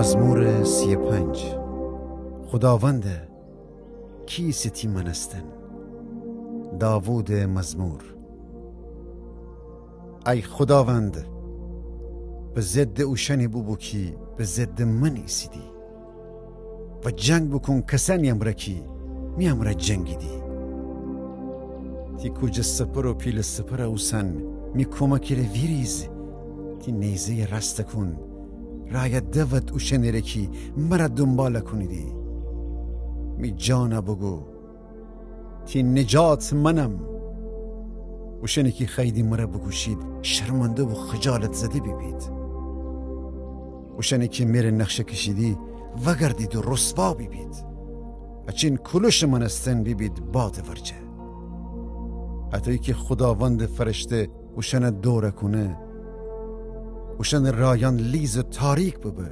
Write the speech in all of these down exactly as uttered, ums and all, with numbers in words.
مزمور سی و پنج. خوداوند، کی ایسه تی مأنستن؟ داوودٚ مزمور. ای خوداوند، به ضدٚ اوشأنی بوبو کی به ضدٚ من ایسیدی و جنگ بوکون کسأنی امرأ کی می امرأ جنگیدی. تی کوجٚ سپر و پیلٚ سپرَ اوسن، می کومکی‌ره ویریز. تی نیزه‌یَ راستَ کون، رأیَ دود اوشأنی‌ره کی مرَ دونبالَ کونیدی. می جانَ بوگو، تی نجات منم. اوشأنی کی خوأییدی مرَ بوکوشید، شرمنده و خجالت‌زده بیبید. اوشأنی کی مره نقشه کشیدی، وأگردید و رسوا بیبید. هچین کولوشٚ مأنستن بیبید بادٚ ورجه. هطویی کی خوداوندٚ فرشته اوشأنَ دورَ کونه، اوشأنٚ رأیأن لیز و تاریک ببه.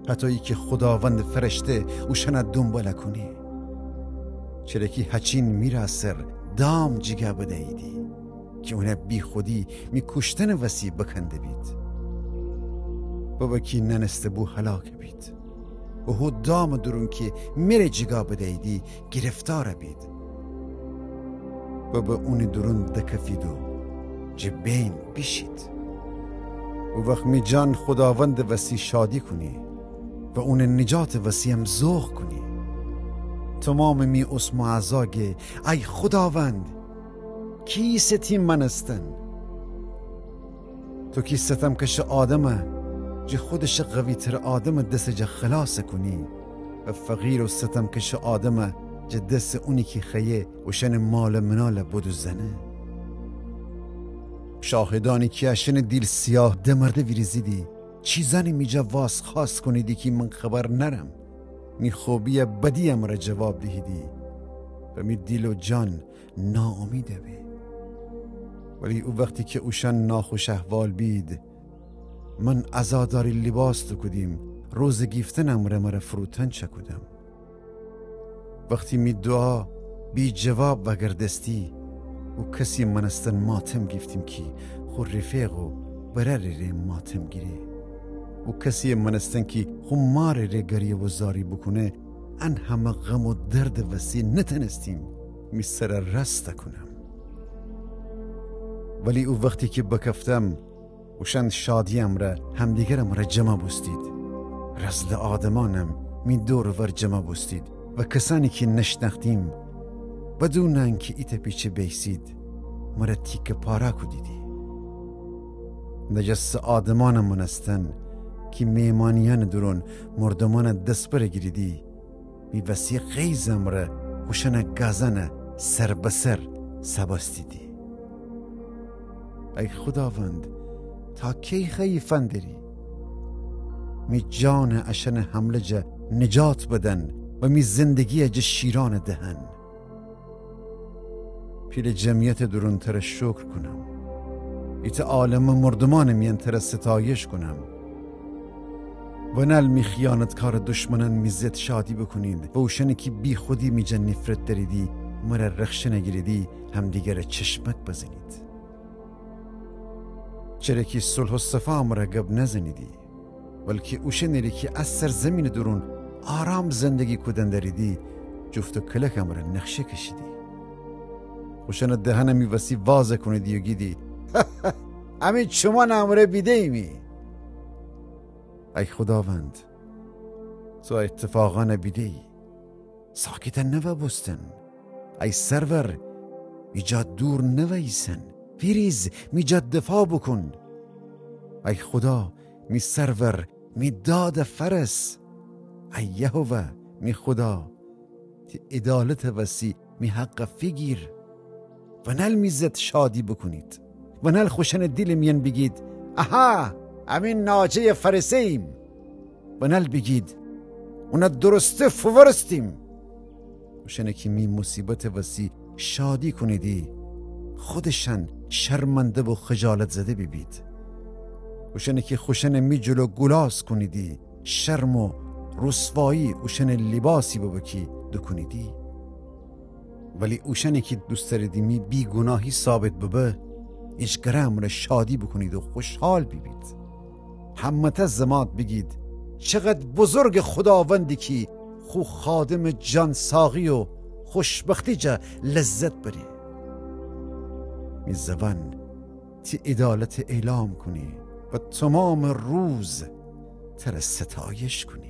هطویی کی خوداوندٚ فرشته اوشأنَ دونبالَ کونه. چره کی هچین میرَ سر دام جیگا بدییدی کی اونَ بیخودی می کوشتنٚ وسی بکنده‌بید. ببه کی نأنسته‌بو هلاکَ بید و هو دامٚ دورون کی مره جیگا بدییدی گیرفتارَ بید. ببه اونٚ دورون دکفید و جٚه بین بیشید. او وخت می جان خوداوندٚ وسی شادی کونی و اونٚ نجاتٚ وسی‌یم ذوق کونی. تومامٚ می عصم و اعضا گه، ای خوداوند، کی ایسه تی مأنستن؟ تو کی ستمکشٚ آدمَ جٚه خودشٚ قوی‌ترٚ آدمٚ دسٚ جا خلاصَ کونی و فقیر و ستمکشٚ آدمَ جٚه دسٚ اونی کی خوأیه اوشأنٚ مال و منالَ بدوزدأنه. شاهدأنی کی اشأنٚ دیل سیاه دمرده ویریزیدی، چیزأنی می جا وازخوأست کونیدی کی من خبر نأرم. می خوبی‌یَ بدی امرأ جواب دیهیدی و می دیل و جان ناامیدَ به. ولی او وختی کی اوشأن ناخوش احوال بید، من عزاداری لیباس دوکودیم، روزه گیفتن امرأ مرَ فروتن چأکودم. وختی می دوعا بی‌جواب وأگردستی، او کسی مأنستن ماتم گیفتیم کی خو رفیق و برأرٚ ره ماتم گیره. او کسی مأنستن کی خو مارٚ ره گریه و زاری بوکونه، ان همه غم و دردٚ وسی نتأنستیم می سرَ راستَ کونم. ولی او وختی کی بکفتم، اوشأن شادی امرأ همدیگرٚ مرأ جمع بوستید. رذلٚ آدمأنم می دور و ور جمع بوستید و کسأنی کی نشنأختیم، بدون انکی ایتأ پیچه بیأیسید، مرأ تیکه پاره کودیدی. نجسٚ آدمأنٚ مأنستن کی مهمانیأنٚ دورون مردومأنٚ دسبرَ گیریدی، می وسی غیظٚ امرأ خوشأنٚ گازأنَ سر به سر سبأستیدی. ای خوداوند، تا کی خوأیی فندری؟ می جانَ اشأنٚ حمله جا نجات بدن و می زندگیَ جٚه شیرأنٚ دهن. پیلٚ جمعیتٚ دورون ترَ شکر کونم، ایتأ عالمٚ مردومأنٚ میأن ترَ ستایش کونم. ونل می خیانتکارٚ دشمنأن می ضد شادی بوکونید و اوشأنی کی بیخودی می جا نیفرت دأریدی، مرَ رخشنَ گیریدی، همدیگرَ چشمک بزنید. چره کی صلح و صفا مرَ گب نزنیدی، بلکی اوشأنی‌ره کی ا سرزمینٚ دورون آرام زندگی کودن دأریدی، جفت و کلکٚ مرَ نقشه کشیدی. خوشأنٚ دهنَ می وسی وازَ کونیدی و گیدی: امی چومأنٚ امرأ بیده‌ییمی. ای خوداوند، تو ا ایتفاقأنَ بیده‌یی، ساکتَ نوأ بوستن. ای سرور، می جا دور نوأییسن، ویریز می جا دفاع بوکون. ای خودا، می سرور، می دادَ فأرس. ای یهوه، می خودا، تی عدالتٚ وسی می حقَ فیگیر. ونل می ضد شادی بوکونید. ونل خوشأنٚ دیلٚ میأن بیگید: اها، امی ناجه‌یَ فأرسه‌ییم. ونل بیگید: اونَ درسته فوورستیم. اوشأنی کی می موصیبتٚ وسی شادی کونیدی، خودشأن شرمنده و خجالت‌زده بیبید. اوشأنی کی خوشأنٚ می جلو گولاز کونیدی، شرم و رسوایی اوشأنٚ لیباسی ببه کی دوکونیدی. ولی اوشأنی کی دوست دأریدی می بیگوناهی ثابت ببه، ایجگره امرأ شادی بوکونید و خوشحال بیبید. همه‌تأ زمات بیگید: چقد بزرگٚ خوداوندی کی خو خادمٚ جانساقی و خوشبختی جا لذت بری. می زبان تی عیدالت اعلام کونی و تومامٚ روز تر ستایش کونی.